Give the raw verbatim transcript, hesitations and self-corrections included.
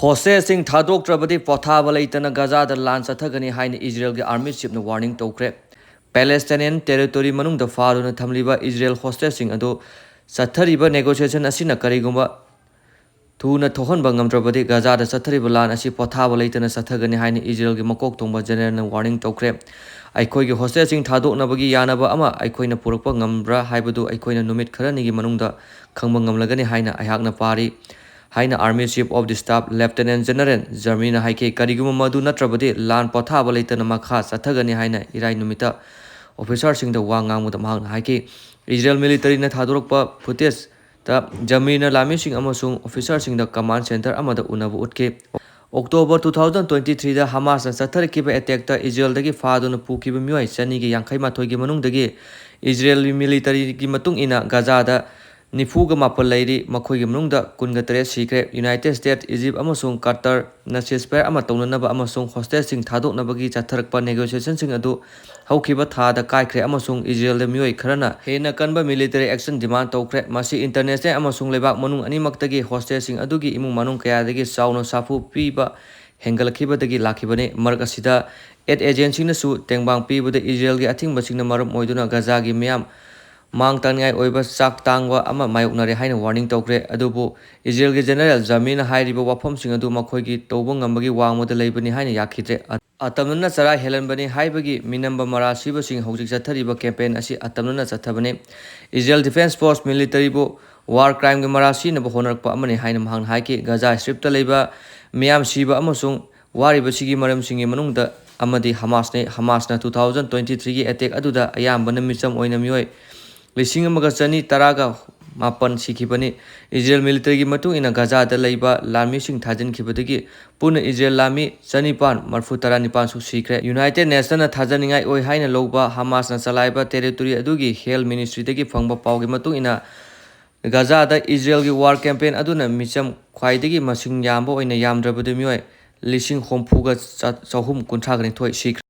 ꯍꯣꯁꯇꯦꯖꯁꯤꯡ ꯊꯥꯗꯣꯛꯇ꯭ꯔꯕꯗꯤ ꯄꯣꯊꯥꯕ ꯂꯩꯇꯅ ꯒꯖꯥꯗ ꯂꯥꯟ ꯆꯠꯊꯒꯅꯤ ꯍꯥꯏꯅ ꯏꯖꯔꯦꯜꯒꯤ ꯑꯥꯔꯃꯤ ꯆꯤꯐꯅ ꯋꯥꯔꯅꯤꯡ ꯇꯧꯈ꯭ꯔꯦ꯫ ꯄꯦꯂꯦꯁꯇꯥꯏꯅꯤꯌꯟ ꯇꯦꯔꯤꯇꯣꯔꯤ ꯃꯅꯨꯡꯗ ꯐꯥꯗꯨꯅ ꯊꯝꯂꯤꯕ ꯏꯖꯔꯦꯜ ꯍꯣꯁꯇꯦꯖꯁꯤꯡ ꯑꯗꯨ ꯆꯠꯊꯔꯤꯕ ꯅꯦꯒꯣꯁꯤꯌꯦꯁꯟ ꯑꯁꯤꯅ ꯀꯔꯤꯒꯨꯝꯕ ꯊꯨꯅ ꯊꯣꯛꯍꯟꯕ ꯉꯝꯗ꯭ꯔꯕꯗꯤ ꯒꯖꯥꯗ ꯆꯠꯊꯔꯤꯕ ꯂꯥꯟ ꯑꯁꯤ ꯄꯣꯊꯥꯕ ꯂꯩꯇꯅ ꯆꯠꯊꯒꯅꯤ ꯍꯥꯏꯅ ꯏꯖꯔꯦꯜꯒꯤ ꯃꯀꯣꯛ ꯊꯣꯡꯕ ꯖꯦꯅꯔꯦꯜꯅ ꯋꯥꯔꯅꯤꯡ ꯇꯧꯈ꯭ꯔꯦ꯫ "ꯑꯩꯈꯣꯏꯒꯤ ꯍꯣꯁꯇꯦꯖꯁꯤꯡ ꯊꯥꯗꯣꯛꯅꯕꯒꯤ ꯌꯥꯅꯕ ꯑꯃ ꯑꯩꯈꯣꯏꯅ ꯄꯨꯔꯛꯄ ꯉꯝꯕ꯭ꯔꯥ ꯍꯥꯏꯕꯗꯨ ꯑꯩꯈꯣꯏꯅ ꯅꯨꯃꯤꯠ ꯈꯔꯅꯤꯒꯤ ꯃꯅꯨꯡꯗ ꯈꯪꯕ ꯉꯝꯂꯒꯅꯤ ꯍꯥꯏꯅ ꯑꯩꯍꯥꯛꯅ ꯄꯥꯔꯤ" ꯍꯥꯏꯅ army chief of the staff lieutenant general ꯖꯔꯃꯤꯅ ꯍꯥꯏꯈꯤ꯫ "ꯀꯔꯤꯒꯨꯝꯕ ꯃꯗꯨ ꯅꯠꯇ꯭ꯔꯕꯗꯤ ꯂꯥꯟ ꯄꯣꯊꯥꯕ ꯂꯩꯇꯅ ꯃꯈꯥ ꯆꯠꯊꯒꯅꯤ" ꯍꯥꯏꯅ ꯏꯔꯥꯏ ꯅꯨꯃꯤꯠꯇ ꯑꯣꯐꯤꯁꯥꯔꯁꯤꯡꯗ ꯋꯥ ꯉꯥꯡꯕꯗ ꯃꯍꯥꯛꯅ ꯍꯥꯏꯈꯤ꯫ ꯏꯖꯔꯦꯜ ꯃꯤꯂꯤꯇꯔꯤꯅ ꯊꯥꯗꯣꯔꯛꯄ ꯐꯨꯇꯦꯖꯇ ꯖꯔꯃꯤꯅ ꯂꯥꯟꯃꯤꯁꯤꯡ ꯑꯃꯁꯨꯡ ꯑꯣꯐꯤꯁꯥꯔꯁꯤꯡꯗ ꯀꯃꯥꯟ ꯁꯦꯟꯇꯔ ꯑꯃꯗ ꯎꯅꯕ ꯎꯠꯈꯤ꯫ ꯑꯣꯛꯇꯣꯕꯔ two thousand twenty threeꯗ ꯍꯃꯥꯁꯅ ꯆꯠꯊꯔꯛꯈꯤꯕ ꯑꯦꯇꯦꯛꯇ ꯏꯖꯔꯦꯜꯗꯒꯤ ꯐꯥꯗꯨꯅ ꯄꯨꯈꯤꯕ ꯃꯤꯑꯣꯏ ꯆꯅꯤꯒ ꯌꯥꯡꯈꯩ ꯃꯥꯊꯣꯏꯒꯤ ꯃꯅꯨꯡꯗꯒꯤ ꯏꯖꯔꯦꯜꯒꯤ ꯃꯤꯂꯤꯇꯔꯤꯒꯤ ꯃꯇꯨꯡ ꯏꯟꯅ ꯒꯖꯥꯗ ꯅꯤꯐꯨꯒ ꯃꯥꯄꯜ ꯂꯩꯔꯤ, ꯃꯈꯣꯏꯒꯤ ꯃꯅꯨꯡꯗ ꯀꯨꯟꯒ ꯇꯔꯦꯠ ꯁꯤꯈ꯭ꯔꯦ꯫ ꯌꯨꯅꯥꯏꯇꯦꯗ ꯁ꯭ꯇꯦꯠ, ꯏꯖꯤꯞ ꯑꯃꯁꯨꯡ ꯀꯇꯔꯅ ceasefire ꯑꯃ ꯇꯧꯅꯅꯕ ꯑꯃꯁꯨꯡ ꯍꯣꯁꯇꯦꯖꯁꯤꯡ ꯊꯥꯗꯣꯛꯅꯕꯒꯤ ꯆꯠꯊꯔꯛꯄ ꯅꯦꯒꯣꯁꯤꯌꯦꯁꯟꯁꯤꯡ ꯑꯗꯨ ꯍꯧꯈꯤꯕ ꯊꯥꯗ ꯀꯥꯏꯈ꯭ꯔꯦ ꯑꯃꯁꯨꯡ ꯏꯖꯔꯦꯜꯗ ꯃꯤꯑꯣꯏ ꯈꯔꯅ ꯍꯦꯟꯅ ꯀꯟꯕ ꯃꯤꯂꯤꯇꯔꯤ ꯑꯦꯛꯁꯟ ꯗꯤꯃꯥꯟ ꯇꯧꯈ꯭ꯔꯦ꯫ ꯃꯁꯤ ꯏꯟꯇꯔꯅꯦꯁꯅꯦꯜ ꯑꯃꯁꯨꯡ ꯂꯩꯕꯥꯛ ꯃꯅꯨꯡ ꯑꯅꯤꯃꯛꯇꯒꯤ ꯍꯣꯁꯇꯦꯖꯁꯤꯡ ꯑꯗꯨꯒꯤ ꯏꯃꯨꯡ ꯃꯅꯨꯡ ꯀꯌꯥꯗꯒꯤ ꯆꯥꯎꯅ ꯁꯥꯐꯨ ꯄꯤꯕ ꯍꯦꯟꯒꯠꯂꯛꯈꯤꯕꯗꯒꯤ ꯂꯥꯛꯈꯤꯕꯅꯤ꯫ ꯃꯔꯛ ꯑꯁꯤꯗ ꯑꯦꯗ ꯑꯦꯖꯦꯟꯁꯤꯅꯁꯨ ꯇꯦꯡꯕꯥꯡ ꯄꯤꯕꯗ ꯏꯖꯔꯦꯜꯒꯤ ꯑꯊꯤꯡꯕꯁꯤꯡꯅ ꯃꯔꯝ ꯑꯣꯏꯗꯨꯅ ꯒꯖꯥꯒꯤ ꯃꯤꯌꯥꯝ ꯃꯥꯡ ꯇꯥꯛꯅꯤꯡꯉꯥꯏ ꯑꯣꯏꯕ ꯆꯥꯛ ꯇꯥꯡꯕ ꯑꯃ ꯃꯥꯌꯣꯛꯅꯔꯦ ꯍꯥꯏꯅ ꯋꯥꯔꯅꯤꯡ ꯇꯧꯈ꯭ꯔꯦ꯫ ꯑꯗꯨꯕꯨ ꯏꯖꯔꯦꯜꯒꯤ ꯖꯦꯅꯔꯦꯜ ꯖꯔꯃꯤꯅ ꯍꯥꯏꯔꯤꯕ ꯋꯥꯐꯝꯁꯤꯡ ꯑꯗꯨ ꯃꯈꯣꯏꯒꯤ ꯇꯧꯕ ꯉꯝꯕꯒꯤ ꯋꯥꯡꯃꯗ ꯂꯩꯕꯅꯤ ꯍꯥꯏꯅ ꯌꯥꯈꯤꯗ꯭ꯔꯦ꯫ ꯑꯇꯝꯅꯅ ꯆꯔꯥ ꯍꯦꯜꯍꯟꯕꯅꯤ ꯍꯥꯏꯕꯒꯤ ꯃꯤꯅꯝꯕ ꯃꯔꯥꯜ ꯁꯤꯕꯁꯤꯡ ꯍꯧꯖꯤꯛ ꯆꯠꯊꯔꯤꯕ ꯀꯦꯝꯄꯦꯟ ꯑꯁꯤ ꯑꯇꯝꯅꯅ ꯆꯠꯊꯕꯅꯤ꯫ ꯏꯖꯔꯦꯜ ꯗꯤꯐꯦꯟꯁ ꯐꯣꯔꯁ ꯃꯤꯂꯤꯇꯔꯤꯕꯨ ꯋꯥꯔ ꯀ꯭ꯔꯥꯏꯝꯒꯤ ꯃꯔꯥꯜ ꯁꯤꯅꯕ ꯍꯣꯠꯅꯔꯛꯄ ꯑꯃꯅꯤ ꯍꯥꯏꯅ ꯃꯍꯥꯛꯅ ꯍꯥꯏꯈꯤ꯫ ꯒꯖꯥ ꯁ꯭ꯇ꯭ꯔꯤꯞꯇ ꯂꯩꯕ ꯃꯤꯌꯥꯝ ꯁꯤꯕ ꯑꯃꯁꯨꯡ ꯋꯥꯔꯤꯕꯁꯤꯒꯤ ꯃꯔꯝꯁꯤꯡꯒꯤ ꯃꯅꯨꯡꯗ ꯑꯃꯗꯤ ꯍꯃꯥꯁꯅꯤ꯫ ꯍꯃꯥꯁꯅ two thousand twenty threeꯒꯤ ꯑꯦꯇꯦꯛ ꯑꯗꯨꯗ ꯑꯌꯥꯝꯕꯅ ꯃꯤꯆꯝ ꯑꯣꯏꯅ ꯃꯤꯑꯣꯏ ꯂꯤꯁꯤꯡ ꯑꯃꯒ ꯆꯅꯤ ꯇꯔꯥꯒ ꯃꯥꯄꯟ ꯁꯤꯈꯤꯕꯅꯤ꯫ ꯏꯖꯔꯦꯜ ꯃꯤꯂꯤꯇꯔꯤꯒꯤ ꯃꯇꯨꯡ ꯏꯟꯅ ꯒꯖꯥꯗ ꯂꯩꯕ ꯂꯥꯟꯃꯤꯁꯤꯡ ꯊꯥꯖꯤꯟꯈꯤꯕꯗꯒꯤ ꯄꯨꯟꯅ ꯏꯖꯔꯦꯜ ꯂꯥꯟꯃꯤ ꯆꯅꯤꯄꯥꯟ ꯃꯔꯤꯐꯨ ꯇꯔꯥ ꯅꯤꯄꯥꯟ ꯁꯨ ꯁꯤꯈ꯭ꯔꯦ꯫ ꯌꯨꯅꯥꯏꯇꯦꯗ ꯅꯦꯁꯟꯅ ꯊꯥꯖꯅꯤꯡꯉꯥꯏ ꯑꯣꯏ ꯍꯥꯏꯅ ꯂꯧꯕ ꯍꯃꯥꯁꯅ ꯆꯂꯥꯏꯕ ꯇꯦꯔꯤꯇꯣꯔꯤ ꯑꯗꯨꯒꯤ ꯍꯦꯜꯊ ꯃꯤꯅꯤꯁꯇ꯭ꯔꯤꯗꯒꯤ ꯐꯪꯕ ꯄꯥꯎꯒꯤ ꯃꯇꯨꯡ ꯏꯟꯅ, ꯒꯖꯥꯗ ꯏꯖꯔꯦꯜꯒꯤ ꯋꯥꯔ ꯀꯦꯝꯄꯦꯟ ꯑꯗꯨꯅ ꯃꯤꯆꯝ ꯈ꯭ꯋꯥꯏꯗꯒꯤ ꯃꯁꯤꯡ ꯌꯥꯝꯕ ꯑꯣꯏꯅ ꯌꯥꯝꯗ꯭ꯔꯕꯗ ꯃꯤꯑꯣꯏ ꯂꯤꯁꯤꯡ ꯍꯨꯝꯐꯨꯒ ꯆꯥ-, ꯆꯍꯨꯝ ꯀꯨꯟꯊ꯭ꯔꯥꯒ ꯅꯤꯊꯣꯏ ꯁꯤꯈ꯭ꯔꯦ꯫